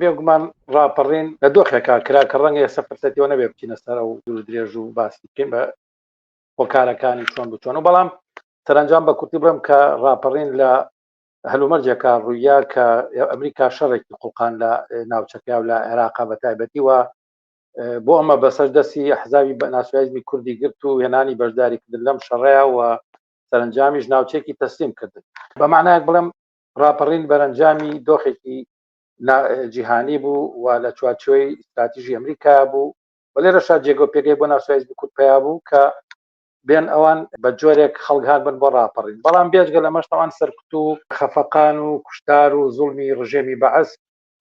بێگومان ڕاپەڕین لە دۆخێکا کرا کە ڕەنگە ئێستا فرسەتیەوە نەبێ بچینە سەر ئەو دوور درێژ و باسی بکەین بە هۆکارەکانی چۆن بچۆن و بەڵام سەرنجام بە کورتی بڵێم کە ڕاپەڕین لە هەلومەرجێکا ڕوویا کە ئەمریکا شەڕێکی خوڵقان لە ناوچەکە و لە عێراقا بە تایبەتی و بۆ ئەمە بەسەر دەستی حزاوی بە ناسیۆنالیزمی کوردی گرت و هێنانی بەشداریکردن لەم شەڕەیە و سەرنجامیش ناوچێکی تەسلیم کردن. بە مانایەک بڵێم ڕاپەڕین بەرەنجامی دۆخێکی جیهانی بوو و لە چوارچێوەی ئیستراتیژی ئەمریکا بوو و لێرەشا جێگە و پێگەی بۆ ناسیۆنالیزمی کورد پەیا بوو کە بێن ئەوان بە جۆرێک خەڵک هان بن بۆ ڕاپەڕین. بەڵام بێجگە لەمەش تاوان سەرکوت و خەفەقان و کوشتار و زوڵمی ڕژێمی بەعس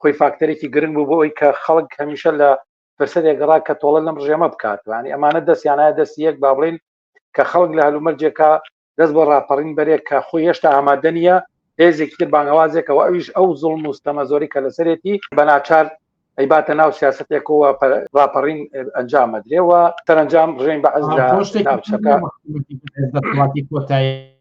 خۆی فاکتەرێکی گرنگ بوو بۆ ئەوی کە خەڵک هەمیشە لە فرسەتێک گەڕا کە تۆڵە لەم ڕژێمە بکات. یانی ئەمانە دەستیانایە دەستی یەک با بڵێین کە خەڵک لە هەلومەرجێکا دەست بۆ ڕاپەڕین بەرێک کە خۆی هێشتا ئامادە نییە هێزێکی تر بانگەوازێکەوە ئەویش ئەو زوڵم و ستەمە زۆری کە لەسەرێتی بە ناچار ئەیباتە ناو سیاسەتێکەوە ڕاپەڕین ئەنجام ئەدرێ و سەرەنجام ڕژێمی بەعس لە ناوچەکە دەسەڵاتی کۆتایی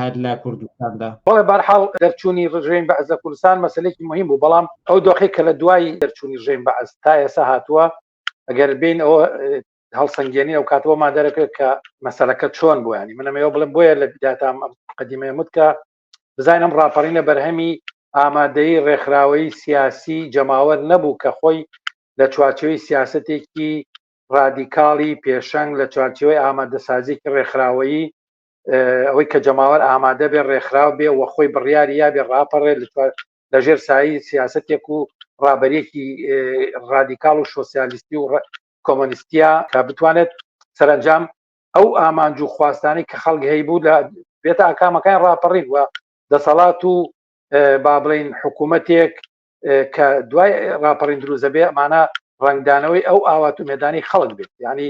هات لە کوردستاندا. بەڵێ بەرحاڵ دەرچوونی ڕژێمی بەعس لە کوردستان مەسەلەیەکی مهم بوو، بەڵام ئەو دۆخەی کە لە دوای دەرچوونی ڕژێمی بەعس تا ئێستا هاتووە ئەگەر بێین ئەوە هەڵسەنگێنین ئەو کاتەوە مان دەرەکەوێت کە مەسەلەکە چۆن بوو. ینی من ئەمەوە بڵێم بۆیە لە بدایەتا ئەم قەدیمەیە مت کە بزانین ئەم ڕاپەڕینە بەرهەمی ئامادەیی ڕێکخراوەیی سیاسی جەماوەر نەبوو کە خۆی لە چوارچێوەی سیاسەتێکی ڕادیکاڵی پێشەنگ لە چوارچێوەی ئامادەسازیکی ڕێکخراوەیی ئەوەی کە جەماوەر ئامادە بێ ڕێکخراو بێ و خۆی بڕیاری یا بێ ڕاپەڕێ لە ژێر سایی سیاسەتێک و ڕابەریەکی ڕادیکاڵ و شۆسیالیستی و کۆمۆنیستیە کە بتوانێت سەرەنجام ئەو ئامانج و خواستانەی کە خەڵک هەیبوو لە بێتە ئاکامەکان ڕاپەڕین و دەسەڵات و با بڵین حکوومەتێک کە دوای ڕاپەڕین دروزە بێ ئەمانە ڕنگدانەوەی ئەو ئاوات و مێدانی خەڵک بێت. یعنی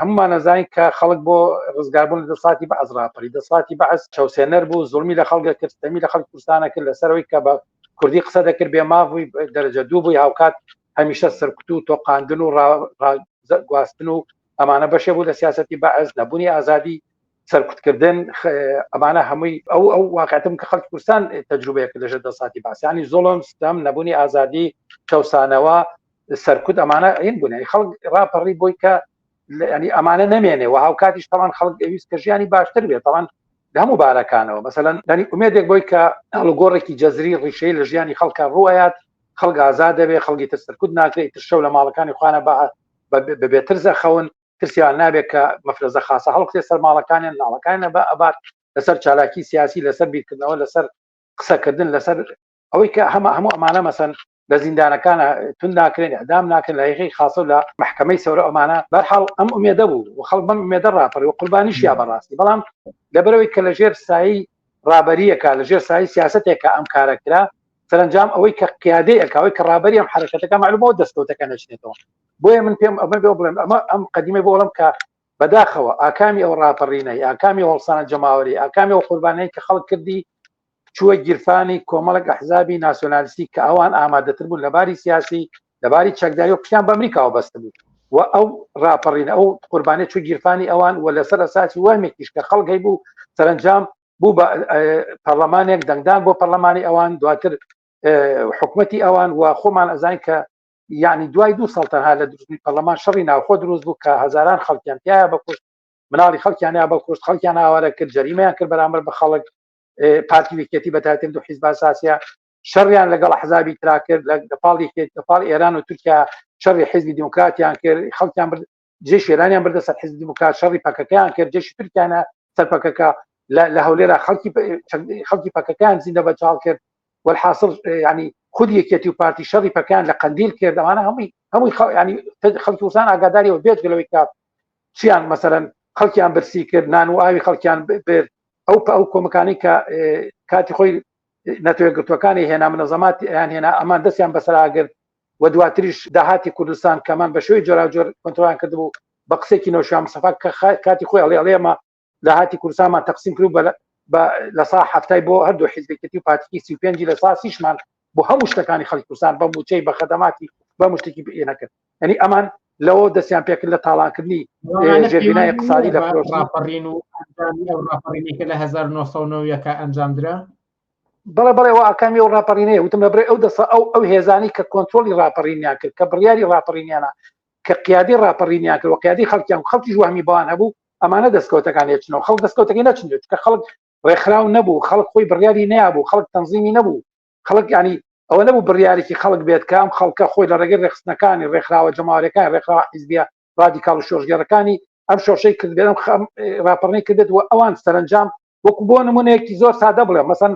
هەمومان ئەزانین کە خەڵک بۆ ڕزگاربوون لە دەسەڵاتی بەعس ڕاپەڕی. دەسەڵاتی بەعس چەوسێنەر بوو، زوڵمی لە خەڵک کرد، ستەمی لە خەڵک کوردستانە کرد لەسەرەوەی کە بە کوردی قسە دەکرد بێ ماف بووی، دەرەجە دوو بووی، هاوکات هەمیشە سەرکوت و تۆقاندن و ڕاگواستن و ئەمانە بەشێ بوو لە سیاسەتی بەعس، نەبوونی ئازادی، سەرکوتکردن، ئەمانە هەمووی ئەو ئەو واقعەتم کە خەڵکی کوردستان تەجروبەیە کرد لەژێر دەسەڵاتی بەعس، یعنی زوڵم، ستەم، نەبوونی ئازادی، چەوسانەوە، سەرکوت ئەمانە این بوون. یعنی خەڵک ڕاپەڕی بۆی کە ینی ئەمانە نەمێنێ و هاوکاتیش تەوان خەڵک ئەویست کە ژیانی باشتر بێت تەوان لە هەموو بارەکانەوە مەسەلەن ینی ئومێدێک بۆی کە ئاڵوگۆڕێکی جەزری ڕیشەی لە ژیانی خەڵکە ڕوئەیات، خەڵک ئازاد دەبێ، خەڵکی تر سەرکوت ناکرێت، تر شەو لە ماڵەکانی خۆیانە بە بێترزە خەون، ترسیان نابێت کە مەفرەزە خاصە هەڵکرێت سەر ماڵەکانیان، ناڵەکانیان بە ئەبات لەسەر چالاکی سیاسی، لەسەر بیرکردنەوە، لەسەر قسەکردن، لەسەر ئەوەی کە هەمە هەموو ئەمانە مەسەن لە زیندانەکانە تون ناکرێن، ئەدام ناکرێن، لایقی خاصە لە محکمەی سەورە ئەمانە. بەرحاڵ ئەم ئومێدە بوو و خەڵک بەم ئومێدە ڕاپەڕی و قوربانیشیا بەڕاستی، بەڵام لەبەرەوەی کە لەژێر سایی ڕابەریەکە، لەژێر سایی سیاسەتێکە ئەم کارە کرا، سەرەنجام ئەوەی کە قیادەی ئەکا، ئەوەی کە ڕابەری ئەم حرەکەتەکە معلومەوە دەستکەوتەکە نەچنێتەوە. بۆیە من پێم ئەمە بێ بڵێم ئەمە ئەم قەدیمەی بۆ بڵێم کە بەداخەوە ئاکامی ئەو ڕاپەڕینەی، ئاکامی هەڵسانە جەماوەری، ئاکامی ئەو قوربانەی کە خەڵک کردی چووە گیرفانی کۆمەڵێک ئەحزابی ناسیۆنالیستی کە ئەوان ئامادەتر بوون لە باری سیاسی، لە باری چەکداری و پشتیان بە ئەمریکاوە بەستبوو و ئەو ڕاپەڕینە، ئەو قوربانیە چوو گیرفانی ئەوان و لەسەر ئەساسی وەهمێکیش کە خەڵک هەیبوو سەرەنجام بوو بە پەرلەمانێک، دەنگدان بۆ پەرلەمانی ئەوان، دواتر حکومەتی ئەوان و خۆمان ئەزانین کە یعنی دوای دوو ساڵ تەنها لە دروستبوونی پەرلەمان شەڕی ناوخۆ دروست بوو کە هەزاران خەڵکیان تایە بەکوشت، مناڵی خەڵکیان یا بەکوشت، خەڵکیان ئاوارە کرد، جەریمەیان کرد بەرامبەر بە خەڵک. پارتی یەکێتی بە تایبەتی دوو حیزب ئەساسیە شەڕیان لەگەڵ حزابی ترا کرد، لە پاڵ یەکێتی، لە پاڵ ئێران و تورکیا شەڕی حیزبی دیموکراتیان کرد، خەڵکیان برد، جێشی ئێرانیان بردە سەر حیزبی دیموکرات، شەڕی پەکەکەیان کرد، جێشی تورکیانە سەر پەکەکە لە هەولێرا خەڵکی پەکەکەیان زیندە بە چاڵ کرد. والحاصل ینی خود یەکێتی و پارتی شەڕی پەکەیان لە قەندیل کرد. ئەوانە هەمووی ینی خەڵکی وسان ئاگاداریەوە بێجگە لەوەی کە چیان مەسەلەن خەڵکیان برسی کرد، نان و ئاوی خەڵکیان برد. ئەو ئەو کۆمەکانی کە کاتی خۆی نەتەوە گرتوەکانی هێنا، منەزەمات یان هێنا، ئەمان دەستیان بەسەراگرت و دواتریش داهاتی کوردستان کەمان بە شێوەی جۆراوجۆر کۆنترۆڵیان کردبوو بە قسێکی نەوشیروان مستەفا کە کاتی خۆی ئەڵێ ئەڵێ ئەمە داهاتی کوردستانمان تەقسیم کرد بە لە سا هەفتای بۆ هەردوو حیزبێکێتی و پارتیکی سی و پێنجی لە سا سیشمان بۆ هەموو شتەکانی خەڵکی کوردستان بە مووچەی بە خەدەماتی بە مشتێکی نەکرد. یعنی ئەمان لەوە دەستیان پێکرد لە تاڵانکردنی ژێربینای اقتصادی لە ڕاپەڕین و ئەنجامی ئەو ڕاپەڕینەی کە لە 1990 ئەنجامدرا. بەڵێ بەڵێ ئەوە ئاکامی ئەو ڕاپەڕینەیە وتم لە بڕێ ئەو دەسە ئەو ئەو هێزانی کە کۆنترۆڵی ڕاپەڕینیان کرد کە بڕیاری ڕاپەڕینیانە کە قیادی ڕاپەڕینیان کرد و قیادی خەڵکیان خەڵکیش وەهمی بەوان هەبوو ئەمانە دەستکەوتەکان هێچنەوە خەڵک دەستکەوتەکەی نەچنێت کە خەڵک ڕێکخراو نەبوو خەڵک خۆی بڕیاری نەیابوو خەڵک تەنزیمی نەبوو خەڵک ینی ئەوە نەبوو بڕیارێکی خەڵک بێت کە ئەم خەڵکە خۆی لە ڕێگەی ڕێکخستنەکانی ڕێکخراوە جەماوەریەکان ڕێکخراوە حیزبیە ڕادیکاڵ و شۆڕشگێڕەکانی ئەم شۆڕشەی کردبێت ئەم ڕاپەڕنەی کردێت و ئەوان سەرنجام وەکو بۆ نمونەیەکی زۆر سادە بڵێ مەسەن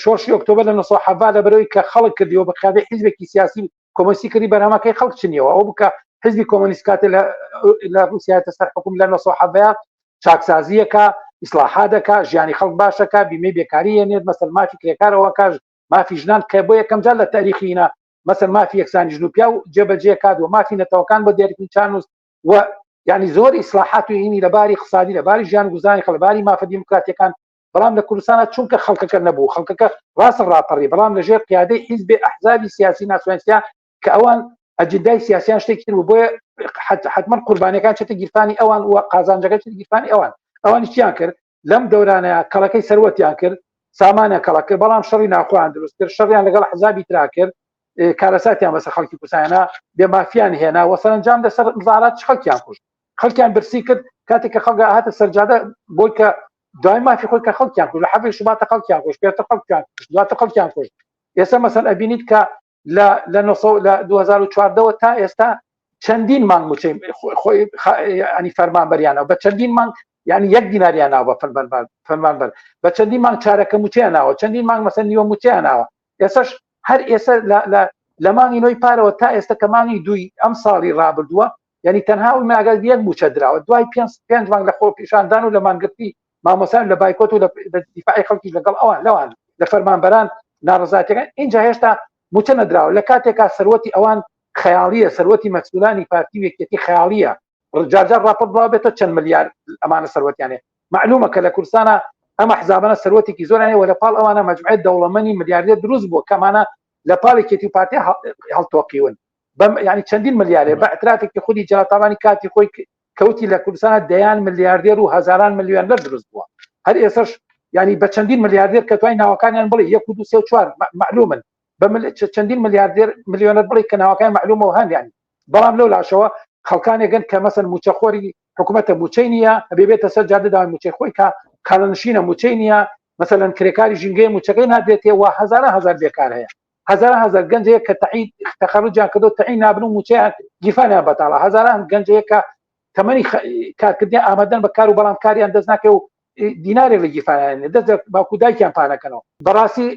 شۆڕشی ئۆکتۆبەر لە 1970 لە بەرەوەی کە خەڵک کردیەوە بە قیادەی حیزبێکی سیاسی کۆمۆنیستی کردی بەرهەمەکەی خەڵک چنیەوە ئەو بکە حزبی کۆمۆنیست کاتێ لە ڕووسیاتە سەر حکوم لە 1970 چاکسازیەکە ئیسلاحاتەکە ژیانی خەڵک باشەکە بیمەی بێکاری هێنێت مەسەل مافی کرێکارەوە کاش مافی ژنان کە بۆ یەکەم جار لە تاریخینە مەسەل مافی یەکسانی ژن و پیاو جێبەجێ کات و مافی نەتەوەکان بۆ دیاریکردنی چارنووس و یعنی زۆر ئیسلاحات و ئینی لەباری اقتصادی لەباری ژیان گوزانی خەڵباری مافە دیموکراتیەکان بەڵام لە کوردستانە چونکە خەڵکەکە نەبوو خەڵکەکە ڕاستە ڕاپەڕی بەڵام لەژێر قیادەی حیزبێ ئەحزابی سیاسی ناسیۆنالیستیا کە ئەوان ئەجندای سیاسیان شتێکی تر بوو بۆیە حتمما قوربانیەکان چێتە گیرفانی ئەوان و قازانجەکە چێتە گیرفانی ئەوان ئەوانی چیان کرد لەم دەورانەیە کەڵەکەی سەروەتیان کرد سامانیان کەڵک کرد بەڵام شەڕی ناخۆیان دروست کرد شەڕیان لەگەڵ حزابی ترا کرد کارەساتیان بەسەر خەڵکی کوردستانە بێ مافیان هێنا وە سەرەنجام لەسەر مزارات خەڵکیان کوشت خەڵکیان برسی کرد کاتێک کە خەڵک هاتە سەرجادە بۆی کە دوای مافی خۆی کە خەڵکیان کوشت لە حەڤی شوباتە خەڵکیان کوشت پێرتر خەڵکیان کوشت دواتر خەڵکیان کوشت ئێستا مەسەن ئەبینیت کە لە لە لە 2014ەوە تا ئێستا چەندین مانگ موچەی خۆی ینی فەرمانبەریانەوە بە چەندین مانگ یعنی یەک دیناریان ناوە بە فەرمانبەر بە چەندین مانگ چارەکە موچەیان ناوە چەندین مانگ مەسەن نیوە موچەیان ناوە ئێستاش هەر ئێستا لە مانگی نۆی پارەوە تا ئێستا کە مانگی دووی ئەم ساڵی ڕابردووە یعنی تەنها و ماگەر یەک موچە دراوە دوای پێنج پێنج مانگ لە خۆ پیشاندان و لە مانگرتی مامۆسان لە بایکۆت و لە دیفاعی خەڵکیش لەگەڵ ئەوان لەوان لە فەرمانبەران ناڕزاتەکان اینجا هێشتا موچە نەدراوە لە کاتێکا سەروەتی ئەوان خەیاڵیە سەروەتی مەسئولانی پارتی و یەکێتی خەیاڵیە جارجار ڕاپۆرت بڵاو بێتەوە چەند ملیار ئەمانە سەروەتیان هەیە معلومە کە لە کوردستانە ئەم حزابانە سەروەتێکی زۆریان هەیە و لە پاڵ ئەوانە مەجموعەی دەوڵەمەنی ملیاردێر دروست بووە کەمانە لە پاڵ یەکێتی و پارتی هەڵتۆقیون بەم یعنی چەندین ملیارێ بە اعترافێکی خودی جەلال تاڵەبانی کاتی خۆی کەوتی لە کوردستانە دەیان ملیاردێر و هەزاران ملیۆنەر دروست بووە هەر ئێسش ینی بە چەندین ملیاردێر کە توای ناوەکانیان بڵێ یەک و دو سێ و چوار معلومن بە چەندین ملیاردێر ملیۆنەر بڵێ کە ناوەکان معلومەوە هەن یعنی بەڵام لەو لاشەوە خەڵکانێکن کە مەسەن موچەخۆری حکوومەتە موچەی نییە ئەبێ بێتە سەر جادە داوای موچەی خۆی کە خانەنشینە موچەی نییە مەسەلەن کرێکاری ژینگەی موچەکەی نادرێتێ و هەزاران هەزار بێکار هەیە هەزاران هەزار گەنج هەیە کە تەعین تەخەروجیان کردو تەعین نابن و موچەیان گیرفانیان بەتاڵە هەزاران گەنج هەیە کە تەمەنی کارکردنی ئامادەن بە کار و بەڵام کاریان دەست ناکەێ و دینارێک لە گیرفانیان نیە دەست باوک و دایکیان پانەکەنەوە بەڕاستی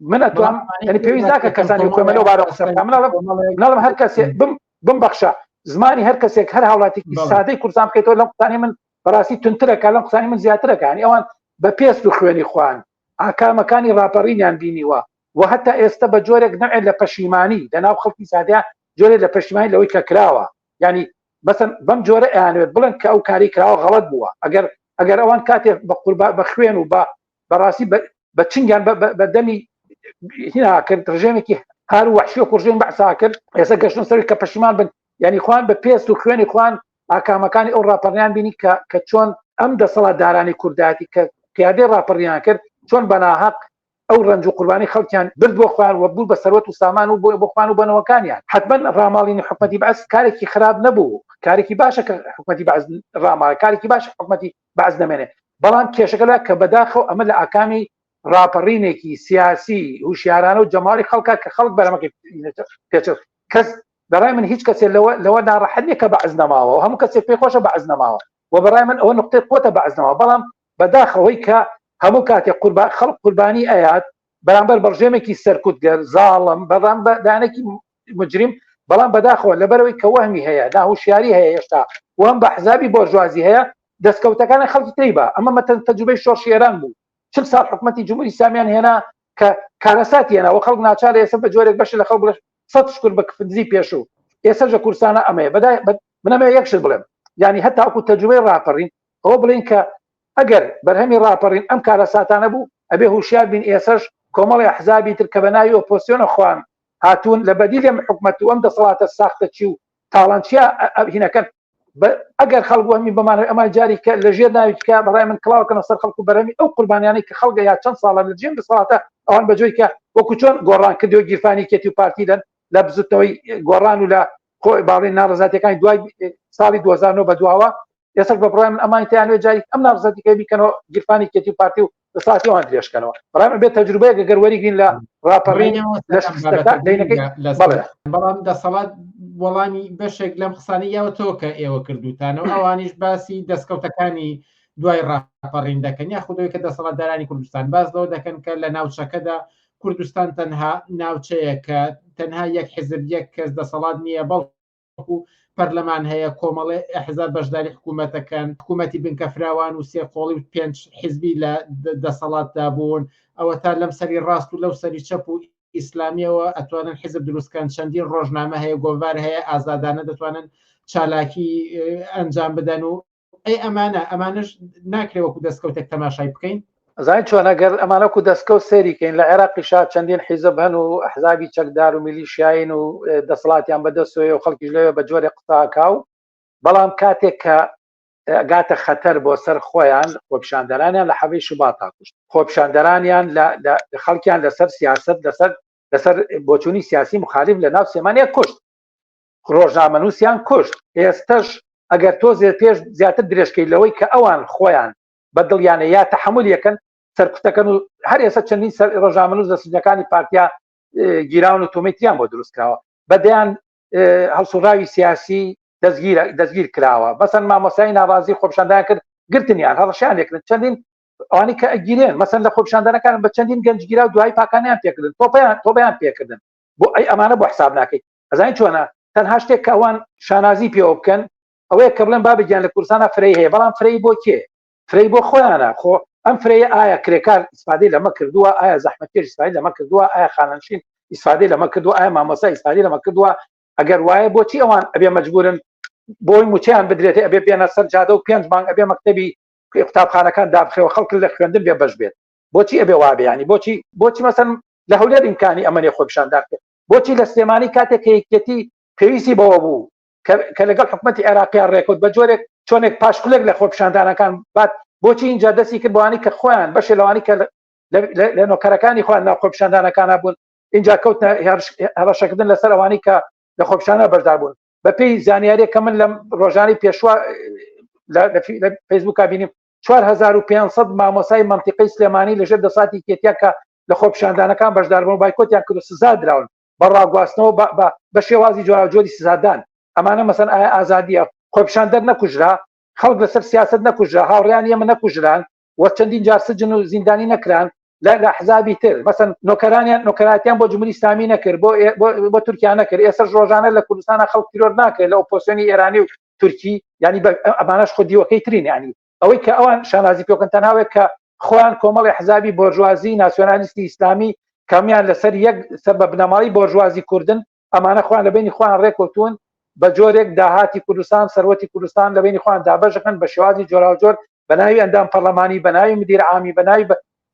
من ئەتوام یعنی پێویست ناکە کەسانی خۆمە لەو بارە قسە بکەم من ئەڵێم من ئەڵێم هەر کەسێ بم بمبەخشە زمانی هەر کەسێک هەر هاوڵاتێکی سادەی کوردستان بکەیتەوە لەم قسانی من بەڕاستی تونترەکە لەم قسانی من زیاترەکە یعنی ئەوان بە پێست و خوێنی خۆیان ئاکامەکانی ڕاپەڕینیان بینیوە و هەتا ئێستا بە جۆرێک نەوعێ لە پەشیمانی لە ناو خەڵکی سادەیە جۆرێک لە پەشیمانی لەوەی کە کراوە یعنی بەسەن بەم جۆرە ئەیانەوێت بڵێن کە ئەو کاری کراوە غەڵەت بووە ئەگەر ئەگەر ئەوان کاتێ بە قوربا بە خوێن و بە بەڕاستی بە چنگیان بە دەمی هینا کرد ڕژێمێکی هار و وحشی و ڕژێم بەعسا کرد ئێستا گەشتن سەری کە پەشیمان بن یعنی خوان بە پێست و خوێنی خوان ئاکامەکانی ئەو ڕاپەڕیان بینی کە کە چۆن ئەم دەسەڵاتدارانی کوردایەتی کە قیادەی ڕاپەڕیان کرد چۆن بەناهەق ئەو ڕەنج و قوربانی خەڵکیان برد بۆ خۆیان و بوو بە سەروەت و سامان و بۆ خۆیان و بەنەوەکانیان. حەتمەن ڕاماڵینی حکومەتی بەعس کارێکی خراپ نەبوو، کارێکی باشە کە حکومەتی بەعس ڕاماڵێ، کارێکی باشە حکومەتی بەعس نەمێنێ، بەڵام کێشەکە لە کە بەداخەوە ئەمە لە ئاکامی ڕاپەڕینێکی سیاسی هوشیارانە و جەماوەری خەڵکە کە خەڵک بەرەمەکەی پێچ کەس بەڕای من هیچ کەسێک لەوە لەوە ناڕەحەت نییە کە بەعس نەماوە و هەموو کەسێک پێی خۆشە بەعس نەماوە و بەڕای من ئەوە نقطەی قوتە بەعس نەماوە بەڵام بەداخەوەی کە هەموو کاتێک قوربا خەڵک قوربانی ئەیات بەرامبەر بە ڕژێمێکی سەرکوتگەر زاڵم بەڵام بە دانێکی مجرم بەڵام بەداخەوە لەبەرەوەی کە وەهمی هەیە ناهوشیاری هەیە هێشتا وەم بە حزابی بۆرژوازی هەیە دەستکەوتەکانی خەڵکی تری بە ئەمە مەتەن تەجروبەی شۆڕشی ئێران بوو چل ساڵ حکومەتی جمهوری ئیسلامیان هێنا کە کارەساتی هێنا و خەڵک ناچار ئێستا بە جۆرێک بەشی لە خەڵک بڵێ سەد شکر بە کفدزی پێشوو ئێستا لە کوردستانە ئەمەیە بەدای من ئەمەیە یەک شت بڵێم یعنی هەتاکو تەجروبەی ڕاپەڕین ئەوە بڵێین کە ئەگەر بەرهەمی ڕاپەڕین ئەم کارەساتانە بوو ئەبێ هوشیار بین ئێسەش کۆمەڵی ئەحزابی تر کە بە ناوی ئۆپۆسیۆنە خوان هاتوون لە بەدیلی ئەم حکومەت و ئەم دەسەڵاتە ساختەچی و تاڵانچیە هینەکەن. ئەگەر خەڵک وەهمی بەمان ئەمان جاری کە لە ژێر ناوی کە بەڕای من کڵاوکەنە سەر خەڵک و بەرەمی ئەو قوربانیانەی کە خەڵگە یا چەند ساڵە لە جێم دەسەڵاتە ئەوان بەجۆی کە وەکو چۆن گۆڕان کردو گیرفانی کێتی و پارتی لەن لە بزوتنەوەی گۆڕان و لە باڵێن ناڕزاتەکانی دوای ساڵی 2009 بە دواوە ئێستا بە بڕای من ئەمانی تیانوێ جاری ئەم ناڕزاتیکە بیکەنەوە گیرفانی کێتی و پارتی و دەسەڵاتی ئەوان درێژکەنەوە بەڵام ئەبێت تەجروبەیەک گەر وەریگرین لە ڕاپەڕین لە شکستەکە دەینەکەی بەڵێ بەڵام دەسەڵات وەڵامی بەشێک لەم قسانەی یاوەتەوە کە ئێوە کردوتانەوە ئەوانیش باسی دەستکەوتەکانی دوای ڕاپەڕین دەکەن یاخودەوەی کە دەسەڵاتدارانی کوردستان باس لەوە دەکەن کە لە ناوچەکەدا کوردستان تەنها ناوچەیە کە تەنها یەک حزب یەک کەس دەسەڵات نییە بەڵ بەڵکو پەرلەمان هەیە، کۆمەڵێ ئەحزاب بەشداری حکوومەتەکەن، حکوومەتی بنکە فراوان و سێ قۆڵی و پێنج حزبی لە دەسەڵاتدا بوون، ئەوەتا لەم سەری ڕاست و لەو سەری چەپ و ئیسلامیەوە ئەتوانن حزب دروستکەن، چەندین ڕۆژنامە هەیە، گۆڤار هەیە، ئازادانە دەتوانن چالاکی ئەنجام بدەن و ئەی ئەمانە ئەمانەش ناکرێ وەکو دەستکەوتێک تەماشای بکەین؟ ئەزانی چۆن ئەگەر ئەمانە وەکو دەستکەوت سەیری کەین لە عێراقیشا چەندین حیزب هەن و ئەحزابی چەکدار و میلیشیاین و دەسەڵاتیان بەدەستەوەیە و خەڵکیش لەوێ بە جۆرێک قسە ئەکا و بەڵام کاتێک کە گاتە خەتەر بۆ سەر خۆیان خۆپیشاندەرانیان لە حەڤەی شوباتا کوشت خۆپیشاندەرانیان لە خەڵکیان لەسەر سیاسەت لەسەر لەسەر بۆچوونی سیاسی مخالف لە ناو سلێمانیا کوشت ڕۆژنامەنووسیان کوشت ئێستەش ئەگەر تۆزێ پێش زیاتر درێژکەی لەوەی کە ئەوان خۆیان بە دڵیانە یا تەحمل یەکەن سەرکوتەکەن و هەر ئێستا چەندین سەر ڕۆژنامەنووس لە سجنەکانی پارتیا گیراون و تۆمەتیان بۆ دروست کراوە بەدەیان هەڵسوڕاوی سیاسی دەستگیر دەستگیر کراوە بەسەن مامۆستای ناڕازی خۆپیشاندان کرد گرتنیان هەڕەشیان لێکردن چەندین ئەوانی کە ئەگیرێن مەسەن لە خۆپیشاندانەکان بە چەندین گەنج گیرا و دوای پاکانیان پێکردن تۆپیان تۆبیان پێکردن بۆ ئەی ئەمانە بۆ حساب ناکەیت ئەزانی چۆنە تەنها شتێک کە ئەوان شانازی پێوە بکەن ئەوەیە کە بڵێن بابە گیان لە کوردستانە فرەی هەیە بەڵام فرەی بۆ کێ فرەی بۆ خۆیانە خۆ ئەم فرەیە ئایا کرێکار ئیسفادەی لەمە کردووە ئایا زەحمەتکێش ئیسفادەی لەمە کردووە ئایا خانەنشین ئیسفادەی لەمە کردووە ئایا مامۆستا ئیسفادەی لەمە کردووە ئەگەر وایە بۆچی ئەوان ئەبێ مەجبورن بۆی موچەیان بدرێت ئەبێ بێنە سەر جادە و پێنج مانگ ئەبێ مەکتەبی قوتابخانەکان دابخێەوە خەڵک لە خوێندن بێ بەش بێت بۆچی ئەبێ وابێ ینی بۆچی بۆچی مەسەن لە هەولێر ئیمکانی ئەمە نیە خۆپیشاندان بکەن بۆچی لە سلێمانی کاتێک کە یەکێتی پێویستی بەوە بوو کە لەگەڵ حکومەتی عێراقیان ڕێکەوت بە جۆرێک چۆنێک پاشقولێک لە خۆپیشاندانەکان بات بۆچی اینجا دەستی کرد بۆوانی کە خۆیان بەشێ لەوانی کە لە نۆکەرەکانی خۆیان ناو خۆپیشاندانەکانە بوون اینجا کەوتنە هەڕەشەکردن لەسەر ئەوانی کە لە خۆپیشانە بەشدار بوون بەپێی زانیاریە کە من لەم ڕۆژانی پێشوە لە فەیسبووکا بینیم 4500 مامۆسای منطقەی سلێمانی لەژێر دەساتی کێتیا کە لە خۆپیشاندانەکان بەشداربوون بایکۆتیان کرد و سزا دراون بە ڕاگواستنەوە بە شێوازی جۆراوجۆری سزادان ئەمانە مەسەن ئایا ئازادیە خۆپیشاندەر نەکوژرا خەڵک لەسەر سیاست نەکوژرا هاوڕیان ئێمە نەکوژران و چەندین جار سجن و زیندانی نەکران لە لە حزابی تر مەسەن نۆکەرانیان نۆکەراتیان بۆ جمهوری ئیسلامی نەکرد بۆ بۆ تورکیا نەکرد ئێستا ڕۆژانە لە کوردستانە خەڵک تیرۆر ناکرێت لە ئۆپۆزسیۆنی ئێرانی و تورکی ینی ئەمانەش خۆ دیوەکەی ترین ینی ئەوەی کە ئەوان شانازی پێکەن تەنها کە خۆیان کۆمەڵی حزابی بۆرژوازی ناسیۆنالیستی ئیسلامی کامیان لەسەر یەک سەر بە بنەماڵی بۆرژوازی کوردن ئەمانە خۆیان لە بینی خۆیان ڕێکەوتون بە جۆرێک داهاتی کوردستان سەروەتی کوردستان لە بینی خۆیان دابەشەکەن بە شێوازی جۆراوجۆر بە ناوی ئەندام پەرلەمانی بە ناوی مدیر عامی بە ناوی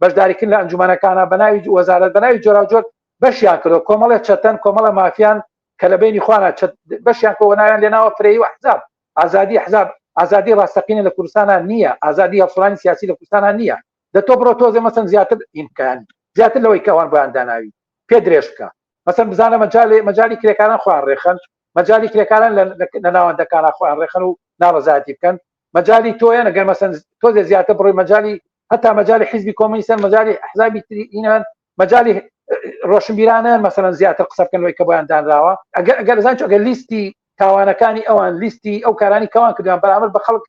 بەشداریکردن لە ئەنجومەنەکانە بە ناوی وەزارەت بە ناوی جۆراوجۆر بەشیان کردو کۆمەڵێ چەتەن کۆمەڵە مافیان کە لە بینی خوانە بەشیان کۆوە ناویان لێناوە فرەیی و حزاب ئازادی حزاب ئازادی ڕاستەقینە لە کوردستانە نییە ئازادی هەڵسوڕانی سیاسی لە کوردستانە نییە دە تۆ بڕۆ تۆزێ مەسەن زیاتر ئین بکەن زیاتر لەوەی کە ئەوان بۆیان داناوی پێ درێژ بکە مەسەن بزانە مەجالی مەجالی کرێکاران خۆیان ڕێخەن مەجالی کرێکاران لە ناوەندەکانە خۆیان ڕێخەن و ناڕەزایەتی بکەن مەجالی تۆیە نەگەر مەسەن تۆزێ زیاتر بڕۆی مەجالی هەتا مەجالی حیزبی کۆمۆنیستن مەجالی ئەحزابی تری ئینان مەجالی ڕۆشنبیرانە مەسەلەن زیاتر قسە بکەن لەوەی کە بۆیان دانراوە ئەگەر ئەگەر زان ئەگەر لیستی تاوانەکانی ئەوان لیستی ئەو کارانی کەوان کردیان بەرامبەر بە خەڵک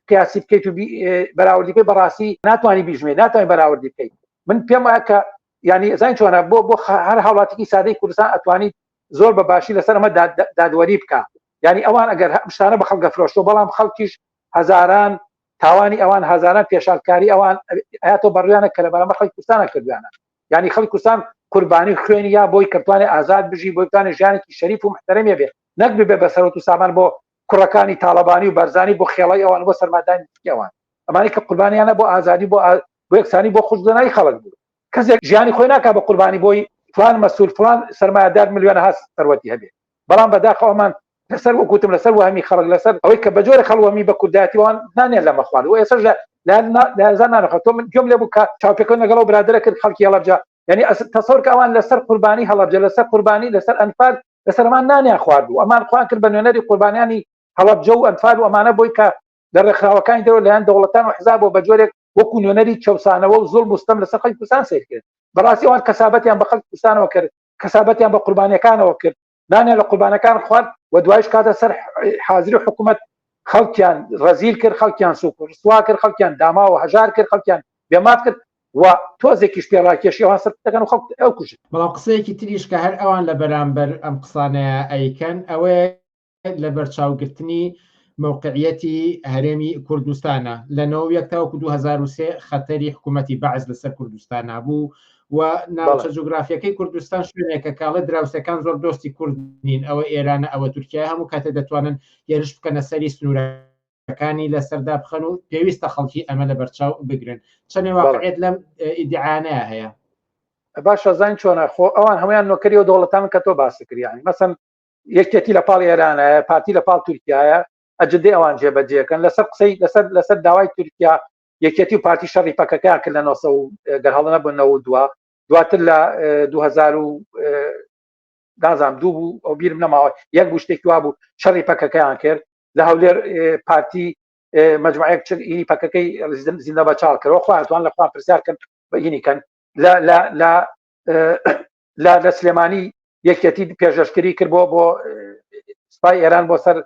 قیاسی بکەیت و بەراوردی بکەیت بەڕاستی ناتوانانی بیژمێ ناتوانانی بەراوردی بکەیت من پێم وایە کە ینی زان چۆنە بۆ بۆ هەر هاوڵاتیکی سادەی کوردستان ئەتوانیت زۆر بە باشی لەسەر ئەمە دادوەری بکە ینی ئەوان ئەگەر ئەم شتانە بە خەڵک دەفرۆشتەوە بەڵام خەڵکیش هەزاران تاوانی ئەوان هەزاران پێشالکاری ئەوان ئەیاتۆ بەڕویانە کە لە بەرامبەر خەڵکی کوردستانە کردویانە یعنی خەڵکی کوردستان قوربانی خوێنی یا بۆی کە بتوانێت ئازاد بژی بۆی بتوانێت ژیانێکی شەریف و محتەرەمی بێ نەک ببێ بە سەرۆت و سامان بۆ کوڕەکانی تاڵەبانی و بەرزانی بۆ خێڵی ئەوان بۆ سەرمادانی ئەوان ئەمانی کە قوربانیانە بۆ ئازادی بۆ بۆ یەکسانی بۆ خوشگوزەرانی خەڵک بوو کەسێک ژیانی خۆی ناکا بە قوربانی بۆی فلان مەسول فلان سەرمایەدار ملیۆنەها سەروەتی هەبێ بەڵام بەداخەوە ئەمان. لەسەر وەکوتم لەسەر وەهمی خەڵک لەسەر ئەوەی کە بە جۆرە خەڵ وەهمی بە کوردایەتی وان نانیان لەمە خوارد و ئێستا لە لە هەزار نانەخوا تۆ من گوێم لێ بوو کە چاوپێکەوتن لەگەڵ ئەو برادەرە کرد خەڵکی هەڵەبجە یعنی تەسەور کە ئەوان لەسەر قوربانی هەڵەبجە لەسەر قوربانی لەسەر ئەنفال لەسەر ئەمان نانیان خواردوو ئەمان خوان کرد بە نوێنەری قوربانیانی هەڵەبجە و ئەنفال و ئەمانە بۆی کە لە ڕێکخراوەکانی دەرەوە لایەن دەوڵەتان و حزابەوە بە جۆرێک وەکو نوێنەری چەوسانەوە و زوڵم و ستەم لەسەر خەڵکی کوردستان سەیر کرد بەڕاستی ئەوان کەسابەتیان بە خەڵکی کوردستانەوە کرد کەسابەتیان بە قوربانیەکانەوە کرد نانیان لە قوربانەکان خوارد و دوایش کاتە سەر حازری حکوومەت خەڵکیان ڕەزیل کرد خەڵکیان سوک و ڕسوا کرد خەڵکیان داما و هەژار کرد خەڵکیان بێماف کرد و تۆزێکیش پێڕاکێشی ئەوان سەر دەکەن و خەڵک ئەو کوژن. بەڵام قسەیەکی تریش کە هەر ئەوان لە بەرامبەر ئەم قسانەیە ئەیکەن ئەوەیە لەبەرچاوگرتنی مەوقعیەتی هەرێمی کوردستانە لە 91 تاوەکو 2003 خەتەری حکوومەتی بەعس لەسەر کوردستان نابوو و ناوچە جوگرافیەکەی کوردستان شوێنێکە کاڵێ دراوسەکان زۆر دۆستی کورد نین ئەوە ئێرانە ئەوە تورکیا هەموو کاتێ دەتوانن هێرش بکەنە سەری سنوورەکانی لەسەردا بخەن و پێویستە خەڵکی ئەمە لە بەرچاو بگرن چەندێ واقعێت لەم ئیدعانەیە هەیە باشە زانین چۆنە خۆ ئەوان هەمویان نۆکەری و دەوڵەتان کە تۆ باس کردیانی مەسەن یەکێتی لە پاڵ ئێرانە پارتی لە پاڵ تورکایە ئەجندەی ئەوان جێبەجێکەن لەسەر قسەی لەسەر لەسەر داوای تورکیا یەکێتی و پارتی شەڕی پەکەکەیان کرد لە 900 گەر هەڵە نەبوون 92 دواتر لە 2000 و نازانم دوو بوو ئەو بیرم نەماوە یەک بوو شتێکی وا بوو شەڕی پەکەکەیان کرد لە هەولێر پارتی مجموعەیەک چ ئینی پەکەکەی زیندە بە چاڵ کردەوە خۆیان توان لە خۆیان پرسیار کەن بە ئینی کەن لە لە لە لە لە سلێمانی یەکێتی پێشەشکری کرد بۆ بۆ سپای ئێران بۆ سەر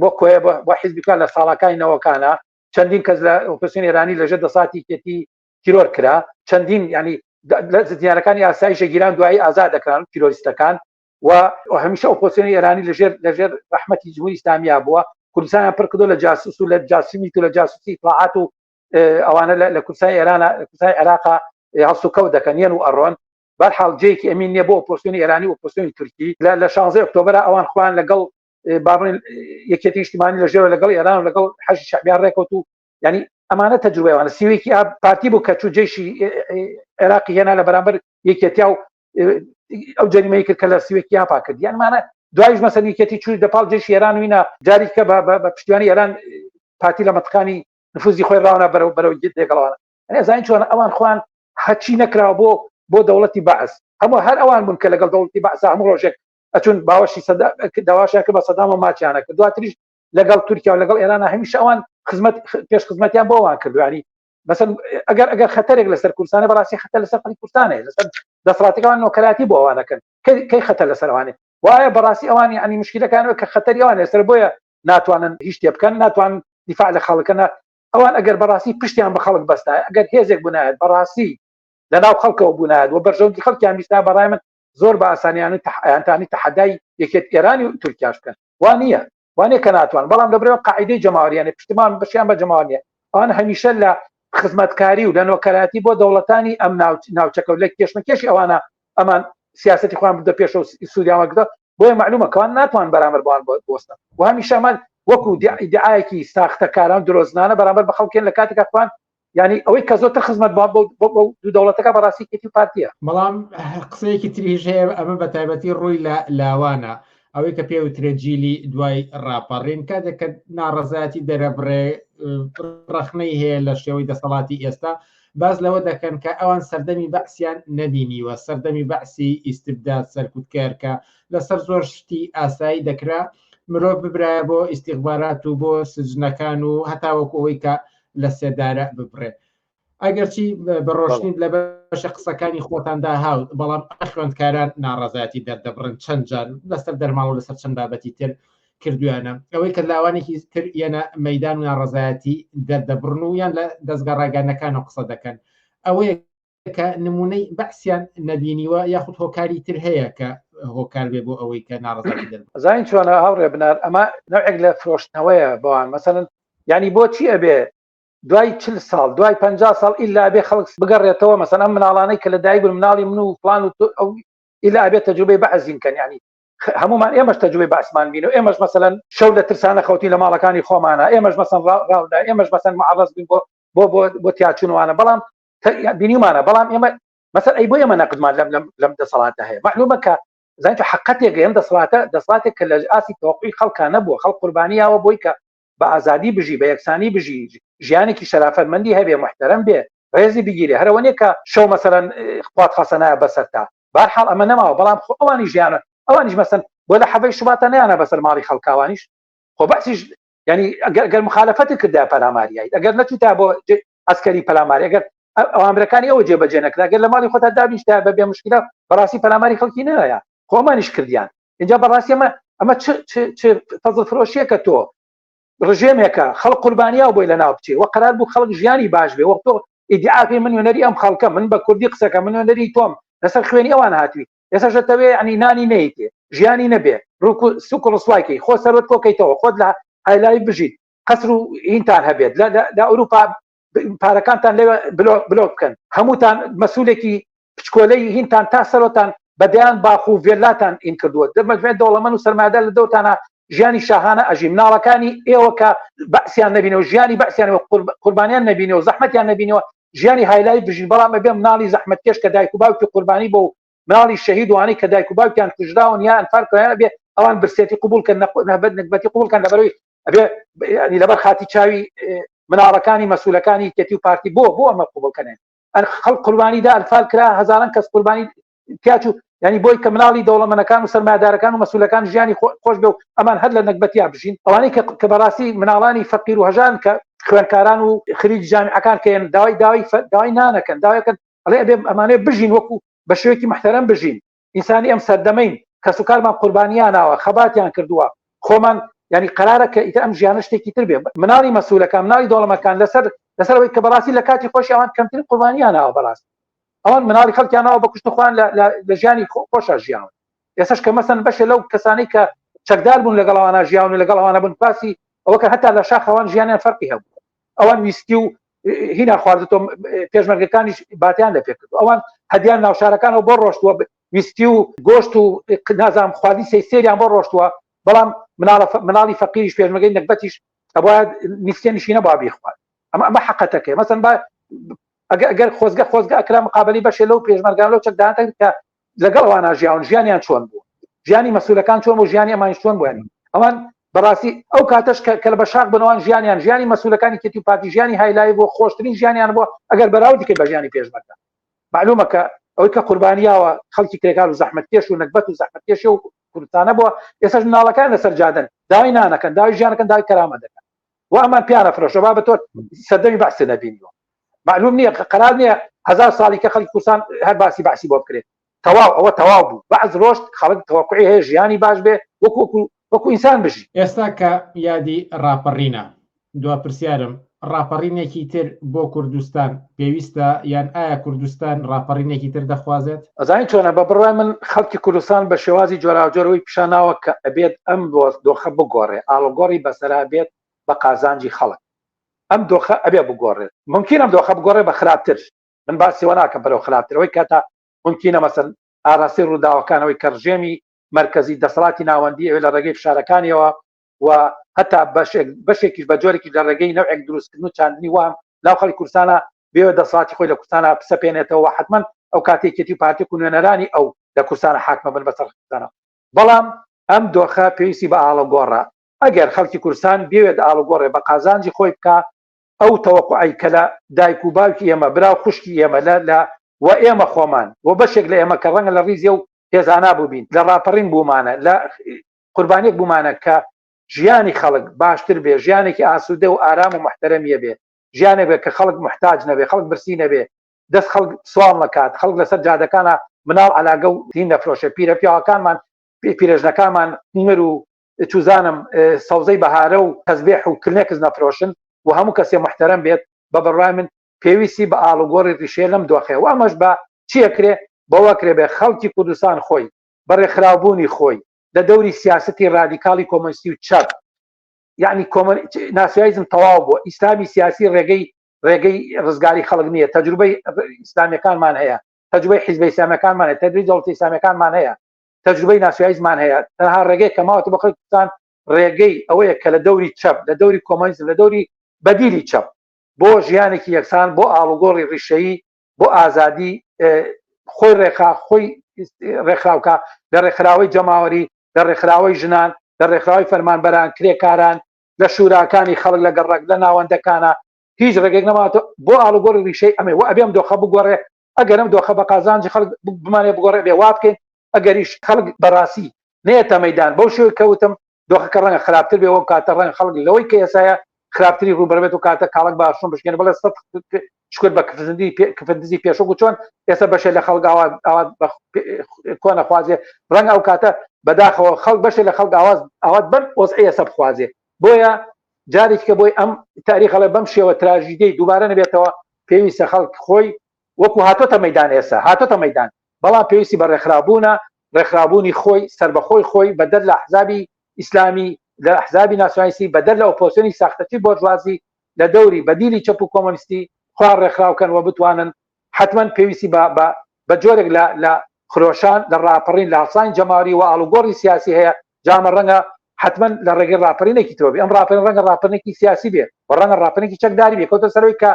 بۆ کۆیە بۆ حیزبەکان لە ساڵەکانی نەوەکانە چەندین کەس لە ئۆپۆزسیۆن ئێرانی لەژێر دەساتی یەکێتی تیرۆر کرا چەندین ینی لە زیندانەکانی ئاسایشە گیران دوایی ئازاد دەکران تیرۆریستەکان و هەمیشە ئۆپۆزسیۆنی ئێرانی لەژێر لەژێر ڕەحمەتی جمهوری ئیسلامیا بووە کوردستانیان پڕ کردو لە جاسوس و لە جاسوسی و لە جاسوسی ئیتڵاعات و ئەوانە لە کوردستان ئێران کوردستان عێراقا هەڵسوکەوت دەکەن یەن و ئەڕۆن بەرحاڵ جێیەکی ئەمین نییە بۆ ئۆپۆزسیۆنی ئێرانی و ئۆپۆزسیۆنی تورکی لە 16 ئۆکتۆبرا ئەوان خۆیان لەگەڵ با بڵێن یەکێتی نیشتیمانی لە ژێرەوە لەگەڵ ئێران و لەگەڵ حەشی شەعبیان ڕێکەوت و ینی ئەمانە تەجروبەیانە سیوێکی ئاب پارتی بوو کە چوو جێشی عێراقی هێنا لە بەرامبەر یەکێتیا و ئەو جەریمەی کرد کە لە سیوێکی ئاپا کرد یانمانە دوایش مەسەن یەکێتی چوو دەپاڵ جێشی ئێران وینا جاری کە بە پشتیوانی ئێران پارتی لە مەتقانی نفوزی خۆی ڕاونا بەرەو بەرەو لەگەڵوانە ئەزانین چۆن ئەوان خوان هەچی نەکراوە بۆ بۆ دەوڵەتی بەعس هەموو هەر ئەوان بوون کە لەگەڵ دەوڵەتی بەعس هەموو ڕۆژێک ئەچون باوەشی سەدا داواشیان کرد بە سەدام و ماچیانە کرد دواتریش لەگەڵ تورکیا و لەگەڵ ئێران هەمیشە ئەوان خزمەت پێش خزمەتیان بۆ ئەوان کردو ینی مەسەن ئەگەر ئەگەر خەتەرێک لەسەر کوردستانە بەڕاستی خەتەر لەسەر خەڵکی کوردستانە لەسەر دەسەڵاتەکان نۆکەراتی بۆ ئەوان دەکەن کەی خەتەر لەسەر ئەوانێ وایە بەڕاستی ئەوان ینی مشکلەکان کە خەتەری ئەوان لەسەر بۆیە ناتوانن هیچ شتێ بکەن ناتوان دیفاع لە خەڵکەنە ئەوان ئەگەر بەڕاستی پشتیان بە خەڵک بەستایە ئەگەر هێزێک بنایەت بەڕاستی لەناو خەڵکەوە بوونایەت و بەرژەوەندی خەڵکیان بیستا بەڕای من زۆر بە ئاسانیان ئەیانتانی تەحەدای یەکێت ئێرانی و تورکیاش بکەن وا نییە وانە کە ناتوان بەڵام لەبرەوە قاعدەی جەماوەریانە پشتمان بەشیان بە جەماوەریە ئەوان هەمیشە لە خزمەتکاری و لە نۆکەراتی بۆ دەوڵەتانی ئەم ناوچەکە و لە کێشمەکێشی ئەوانە ئەمان سیاستی خۆیان بردە پێشەوە سوودیان وەرگرتووە بۆیە معلومە کەوان ناتوان بەرامبەر بەوان بۆستن و هەمیشە ئەمان وەکو ئیدعایەکی ساختەکاران درۆزنانە بەرامبەر بە خەڵکێن لە کاتێکا خۆیان یعنی ئەوەی کە زۆرتر خزمەت بۆ دوو دەوڵەتەکە بەڕاستی یەکێتی و پارتیە. بەڵام قسەیەکی تریش هەیە ئەمە بە تایبەتی ڕووی لە لاوانە ئەوەی کە پێوترێ جیلی دوای ڕاپەڕین کاتێک کە ناڕەزایەتی دەرەبڕێ ڕەخنەی هەیە لە شێوەی دەسەڵاتی ئێستا باس لەوە دەکەن کە ئەوان سەردەمی بەعسیان نەبینیوە، سەردەمی بەعسی ئیستبداد سەرکوتکەر کە لەسەر زۆر شتی ئاسایی دەکرا مرۆڤ ببرایە بۆ ئیستیخبارات و بۆ سجنەکان و هەتاوەکو ئەوەی کە لە سێدارە ببرێ. ئەگەرچی بە ڕۆشنی لە بەشە قسەکانی خۆتاندا هاوت، بەڵام خوێندکاران ناڕەزایەتی دەردەبڕن چەند جار لەسەر دەرماڵ و لەسەر چەند بابەتی تر کردویانە ئەوەی کە لاوانێکی تر یەنە مەدان و ناڕەزایەتی دەردەبڕن و یان لە دەستگا ڕاگەیاندنەکان و قسە دەکەن ئەوەیە کە نمونەی بەعسیان نەبینیوە یاخود هۆکاری تر هەیە کە هۆکار بێ بۆ ئەوەی کە ناڕەزایەتی دەربڕن. زانین چۆنە هاوڕێ بنار ئەمە نەوعێک لە فرۆشتنەوەیە بەوان مەسەلەن یانی بۆچی ئەبێ دوای چل ساڵ دوای پ ساڵ ئیلا ئەبێ خەڵک بگەڕێتەوە مەسەن ئەم مناڵانەی کە لە دایک بوون مناڵی من و فلان و ئەو ئیلا ئەبێ تەجروبەی بەعزین کەن یانی هەمومان ئێمەش تەجروبەی بەعسمان بین و ئێمەش مەسەلەن شەو لە ترسانە خەوتین لە ماڵەکانی خۆمانە ئێمەش مەسەن ڕاودا ئێمەش مەسەن معرض بین بۆ بۆ بۆ بۆ تیاچوونوانە بەڵام بینیمانە بەڵام ئێمە مەسەل ئەی بۆ ئێمە نەقدمان لەم لەم لەم دەسەڵاتە هەیە معلومە کە زانیت حقەتێک ئەم دەسەڵاتە دەسەڵاتێک کە لە ئاستی تەوەقعی خەڵکا نەبووە، خەڵک قوربانی یاوە بۆی کە بە ئازادی بژی، بە یەکسانی بژی، ژیانێکی شەرافەتمەندی هەبێ، موحتەرەم بێ، ڕێزی بگیرێ، هەر ئەوە نیە کە شەو مەسەلەن خوات خەسەنایە بەسەرتا. بارحاڵ ئەمە نەماوە، بەڵام خۆ ئەوانیش ژیانە، ئەوانیش مەسەن بۆ لە حەڤەی شوباتا نەیانە بەسەر ماڵی خەڵکا ئەوانیش خۆ بەعسیش یانی ئەگەر گەر مخالەفەتت کردایە پەلاماریایت، ئەگەر نەچووتا بۆ عەسکەری پەلاماری، ئەگەر ئەوامرەکانی ئەوە جێبەجێ نەکرا، گەر لە ماڵی خۆتا دابنیشتایە بە بێ مشکلە بەڕاستی پەلاماری خەڵکی نەیە، خۆ ئەمانیش کردیان. اینجا بەڕاستی ئەمە ئەمە چ چ چ فەزڵ فرۆشیەکە تۆ ڕژێمێکە خەڵک قوربانیاو بۆی لەناو بچێ وە قەرار بوو خەڵک ژیانی باش بێ وەخت تۆ ئیدعاکەی من نوێنەری ئەم خەڵکە من بە کوردی قسەکە من نوێنەری تۆم لەسەر خوێنی ئەوان هاتووی ئێستا شەتەوێ ینی نانی نەیتێ ژیانی نەبێ ڕووک و سوک و ڕسوایکەی خۆ سەروەت کۆکەیتەوە خۆت لە هایلای بژیت قەسر و هینتان هەبێت لە ئەوروپا پارەکانتان لەوێ بلۆک بکەن هەمووتان مەسولێکی پچکۆلەی هینتان تا سەرۆتان بە دەیان باخ و ڤێلاتان ئین کردووە دە مەجموعەی دەوڵەمەند و سەرمایەدار لە دەورتانە ژیانی شاهانە ئەژین مناڵەکانی ئێوە کە بەعسیان نەبینەوە ژیانی بەعسیان قوربانیان نەبینەوە زەحمەتیان نەبینەوە ژیانی هایلای بژین بەڵام ئەبێ مناڵی زەحمەتکێش کە دایک و باوکی قوربانی بۆ مناڵی شەهید وانەی کە دایک و باوکیان کوژراون یا ئەنفال کراون ئەبێ ئەوان برسێتی قبوڵ کەن نەبەت نەگبەتی قبوڵ کەن لەبەرەوەی ئەبێ ینی لەبەر خاتی چاوی مناڵەکانی مەسولەکانی یەکێتی و پارتی بۆ بۆ ئەمە قبوڵ کەن خەڵک قوربانی دا ئەنفال کرا هەزاران کەس قوربانی تیاچوو ینی بۆی کە مناڵی دەوڵەمەنەکان و سەرمایەدارەکان و مەسولەکان ژیانی خۆش بێ و ئەمان هەر لە نەگبەتیا بژین ئەوانەی کە بەڕاستی مناڵانی فەقیر و هەژان کە خوێنکاران و خریج جامیعەکان کە داوای داوای داوای نانەکەن داوایەکەن ئەڵێ ئەبێ ئەمانەیە بژین وەکو بە شێوەیەکی محتەرەم بژین ئینسانی ئەم سەردەمەین کەسوکارمان قوربانیاناوە خەباتیان کردووە خۆمان ینی قرارە کە ئیتر ئەم ژیانە شتێکی تر بێ مناڵی مەسولەکان مناڵی دەوڵەمەکان لەسەر لەسەر ئەوەی کە بەڕاستی لە کاتی خۆشی ئەوان کەمترین قوربانیاناوە بەڕاستی ئەوان مناڵی خەڵکیانەوە بە کوشتن خۆیان لە ژیانی خۆشا ژیاون ئێستاش کە مەسەن بەشێ لەو کەسانەی کە چەکدار بوون لەگەڵ ئەوانە ژیاون و لەگەڵ ئەوانە بوون باسی ئەوە کە هەتا لە شاخ ئەوان ژیانیان فەرقی هەبوو ئەوان ویسکی و هینا خواردتۆ پێشمەرگەکانیش باتیان لە پێکرد ئەوان هەدیان ناوشارەکانەوە بۆ ڕۆشتووە ویسکی و گۆشت و نازانم خواردنی سەی سێریان بۆ ڕۆشتووە بەڵام مناڵە مناڵی فەقیریش پێشمەرگەی نەگبەتیش ئەبوایە نیسکێ نشینە با بیخوارد ئەمە ئەمە حەقەتەکەی مەسەن با ئەگەر ئەگەر خۆزگە خۆزگە ئەکرا مقابلی بەشێ لەو پێشمەرگان لەو چەکدانە کە لەگەڵ ئەوانە ژیاون ژیانیان چۆن بوو ژیانی مەسولەکان چۆن بوو ژیانی ئەمانیش چۆن بوو ینی ئەوان بەڕاستی ئەو کاتەش کە لە بەشاخ بنەوان ژیانیان ژیانی مەسولەکانی کێتی و پارتی ژیانی هایلای بۆ خۆشترین ژیانیان بووە ئەگەر بەراوردی کەی بە ژیانی پێشمەرگە معلومە کە ئەوەی کە قوربانیاوە خەڵکی کرێکار و زەحمەتکێش و نەگبەت و زەحمەتکێشی و کوردستانە بووە ئێستاش مناڵەکان لەسەر جادەن داوای نانەکەن داوای ژیانەکەن داوای کەرامە دەکەن و ئەمان پیانە فرۆشە با بە تۆ سەردەمی بەعس نەبینیوە معلوم نییە قەرار نییە هەزار ساڵی کە خەڵکی کوردستان هەر باسی بەعسی بۆ بکرێت تەواو ئەوە تەواو بوو بەعس ڕۆشت خەڵک تەوەقعی هەیە ژیانی باش بێ وەکو وەکو وەکو ئینسان بژی. ئێستا کە یادی ڕاپەڕینە، دوا پرسیارم، ڕاپەڕینێکی تر بۆ کوردستان پێویستە یان ئایا کوردستان ڕاپەڕینێکی تر دەخوازێت؟ ئەزانی چۆنە بە بڕوای من خەڵکی کوردستان بە شێوازی جۆراوجۆرەوەی پیشاناوە کە ئەبێت ئەم دۆخە بگۆڕێ ئاڵوگۆڕی بەسەرا بێت بە قازانجی خەڵک ئەم دۆخە ئەبێ بگۆڕێت ممکن ئەم دۆخە بگۆڕێ بە خراپتر من باسی وە ناکەم بەرەو خراپتر ئەوەی کە تا ممکنە مەسەن ئاراستەی ڕووداوەکانەوەی کە ڕژێمی مەرکەزی دەسەڵاتی ناوەندی ئەوێ لە ڕێگەی فشارەکانیەوە و هەتا بەشێک بەشێکیش بە جۆرێکی لە ڕێگەی نەوعێک دروستکردن و چاندنی وام ناو خەڵکی کوردستانە بێ دەسەڵاتی خۆی لە کوردستانە بسەپێنێتەوە حتمما ئەو کاتێکێتی و پارتی و نوێنەرانی ئەو لە کوردستانە حاکمە بن بەسەر کوردستانە بەڵام ئەم دۆخە پێویستی بە ئاڵۆگۆڕە ئەگەر خەڵکی کوردستان بێوێت ئاڵوگۆڕێ بە قازانجی خۆی بکا ئەو تەوەقوعەی کە لە دایک و باوکی ئێمە برا و خوشکی ئێمە لە لە و ئێمە خۆمان و بەشێک لە ئێمە کە ڕەنگە لە ڕیزی و هێزانا بووبین لە ڕاپەڕین بوومانە لە قوربانیەک بوومانە کە ژیانی خەڵک باشتر بێ ژیانێکی ئاسوودە و ئارام و محتەرەمیە بێ ژیانێک بێ کە خەڵک محتاج نەبێ خەڵک برسی نەبێ دەست خەڵک سواڵ نەکات خەڵک لەسەر جادەکانە مناڵ عەلاگە و هین نەفرۆشێ پیرە پیاوەکانمان پیرێژنەکانمان مر و چوزانم سەوزەی بەهارە و تەزبێح و کلنێکس نەفرۆشن و هەموو کەسێ محتەرەم بێت بە بڕوای من پێویستی بە ئاڵوگۆڕی ڕیشەیە لەم دۆخەیە و ئەمەش بە چی ئەکرێ بەوە ئەکرێ بێ خەڵکی کوردستان خۆی بە ڕێکخراوبوونی خۆی لە دەوری سیاسەتی ڕادیکاڵی کۆمۆنیستی و چەپ یعنی کۆمۆن ناسیۆنالیزم تەواو بووە ئیسلامی سیاسی ڕێگەی ڕێگەی ڕزگاری خەڵک نییە تەجروبەی ئیسلامیەکانمان هەیە تەجروبەی حیزبە ئیسلامیەکانمان هەیە تەجروبەی دەوڵەتی ئیسلامیەکانمان هەیە تەجروبەی ناسیۆنالیزمان هەیە تەنها ڕێگەی کە ماوەتە بۆ خەڵکی کوردستان ڕێگەی ئەوەیە کە لە دەوری چەپ لە دەوری کۆمۆنیزم لە دەوری بەدیلی چەپ بۆ ژیانێکی یەکسان بۆ ئاڵوگۆڕی ڕیشەیی بۆ ئازادی خۆی ڕێکخا خۆی. ڕێکخراوکە لە ڕێکخراوەی جەماوەری لە ڕێکخراوەی ژنان لە ڕێکخراوی فەرمانبەران کرێکاران لە شوراکانی خەڵک لە گەڕەک لە ناوەندەکانە هیچ ڕێگەێک نەماتۆ بۆ ئاڵوگۆڕی ڕیشەی ئەمێ و ئەبێم دۆخە بگۆڕێ ئەگەر ئەم دۆخە بە قازانجی خەڵک بمانێ بگۆڕێ بێ وا بکەین ئەگەریش خەڵک بەڕاستی نێتە مەدان بەو شێوەی کەوتم دۆخەکە ڕەنگە خراپتر بێ وەو کاتە ڕەنگە خەڵک لەوەی کە ئێسایە خراپتری ڕووبەربێت و کاتە کاڵک باشون بشکێن بڵێ سە شکر بە کفزندی کفندزی پێشەک و چۆن ئێستا بەشێ لە خەڵک ئاوا ئاوا کۆنە خوازێ ڕەنگ ئەو کاتە بەداخەوە خەڵک بەشێ لە خەڵک ئاواز ئاوات بەر وەزعی ئێستا بخوازێ بۆیە جارێککە بۆی ئەم تاریخەڵێ بەم شێوە تراژیدی دووبارە نەبێتەوە پێویستە خەڵک خۆی وەکو هاتۆتە مەدان ئێستا هاتۆتە مەدان بەڵام پێویستی بە ڕێکخرابوونە ڕێکخرابوونی خۆی سربەخۆی خۆی بەدەر لە حزابی ئیسلامی لە حزابی ناسیۆنالیستی بەدەر لە ئۆپۆزسیۆنی ساختەچی بۆرژوازی لە دەوری بەدیلی چەپ و کۆمۆنیستی خۆیان ڕێکخراوکەن و بتوانن حتمما پێویستی بە بە بە جۆرێک لە لە خرۆشان لە ڕاپەڕین لە هەڵسانی جەماوەری و ئاڵوگۆڕی سیاسی هەیە جامە ڕەنگە حتمما لە ڕێگەی ڕاپەرینێکی ترۆ بێ ئەم ڕاپەرین ڕەنگە ڕاپەرینێکی سیاسی بێ و ڕەنگە ڕاپەرینێکی چەکداری بێ کەوتە سەرەوەی کە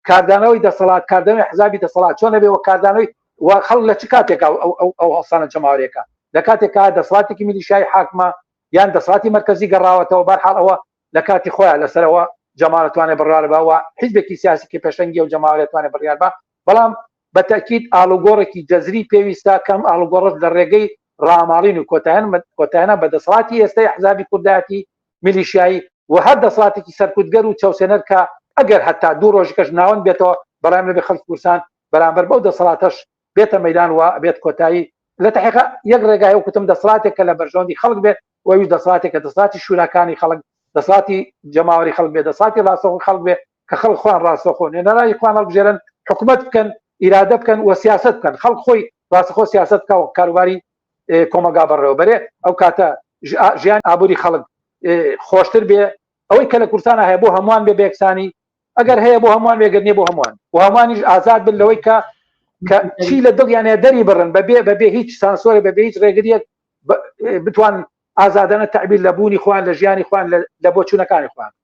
کاردانەوەی دەسەڵات کاردانەوەی حزابی دەسەڵات چۆن ئەبێ و کاردانەوەی و خەڵک لە چ کاتێک ئەو ئەو ئەو هەڵسانە جەماوەریەکە لە کاتێکا دەسەڵاتێکی میلیشیایی حاکمە یان دەسەڵاتی مەرکەزی گەڕاوەتەوە بەرحاڵ ئەوە لە کاتی خۆیان لەسەرەوە جەماوەر توانێت بڕیار بە و حیزبێکی سیاسی کە پێشەنگی و جەماوەرێ توانێت بڕیار بە بەڵام بە تەکید ئاڵوگۆڕێکی جەزری پێویستە کەم ئاڵوگۆڕش لە ڕێگەی ڕاماڵین و کۆتایان کۆتایانە بە دەسەڵاتی ئێستای حزابی کوردایەتی میلیشیایی و هەر دەسەڵاتێکی سەرکوتگەر و چەوسێنەر کە ئەگەر هەتا دوو ڕۆژکەش ناوەند بێتەوە بەڵام لەبێ خەڵکی کوردستان بەرامبەر بەو دەسەڵاتەش بێتە مەدان و بێت کۆتایی لە تحقیقا یەک ڕێگای و کوتم دەسەڵاتێک کە لە بەرژەوەندی خەڵک بێت و ئەویش دەسەڵاتێک کە دەسەڵاتی شوراکانی خەڵک دەسەڵاتی جەماوەری خەڵک بێت دەسەڵاتی ڕاستەوخۆی خەڵک بێت کە خەڵک خۆیان ڕاستەوخۆ نوێنەرانی خۆیان هەڵبژێرن حکوومەت بکەن ئیرادە بکەن و سیاست بکەن خەڵک خۆی ڕاستەخۆ سیاست بکە و کاروباری کۆمەڵگا بەڕێوە بەرێ ئەو کاتە ژیان ئابووری خەڵک خۆشتر بێ ئەوەی کە لە کوردستانە هەیە بۆ هەمووان بێ بێکسانی ئەگەر هەیە بۆ هەمووان بێگەر نیە بۆ هەمووان و هەمووانیش ئازاد بن لەوەی کە کە چی لە دڵیانە دەری بڕن بەبێ بەبێ هیچ سانسۆرێ بەبێ هیچ ڕێگریەک بتوان ئازادانە تعبیر لە بوونی خۆیان لە ژیانی خۆیان لە بۆچوونەکانی خۆیان.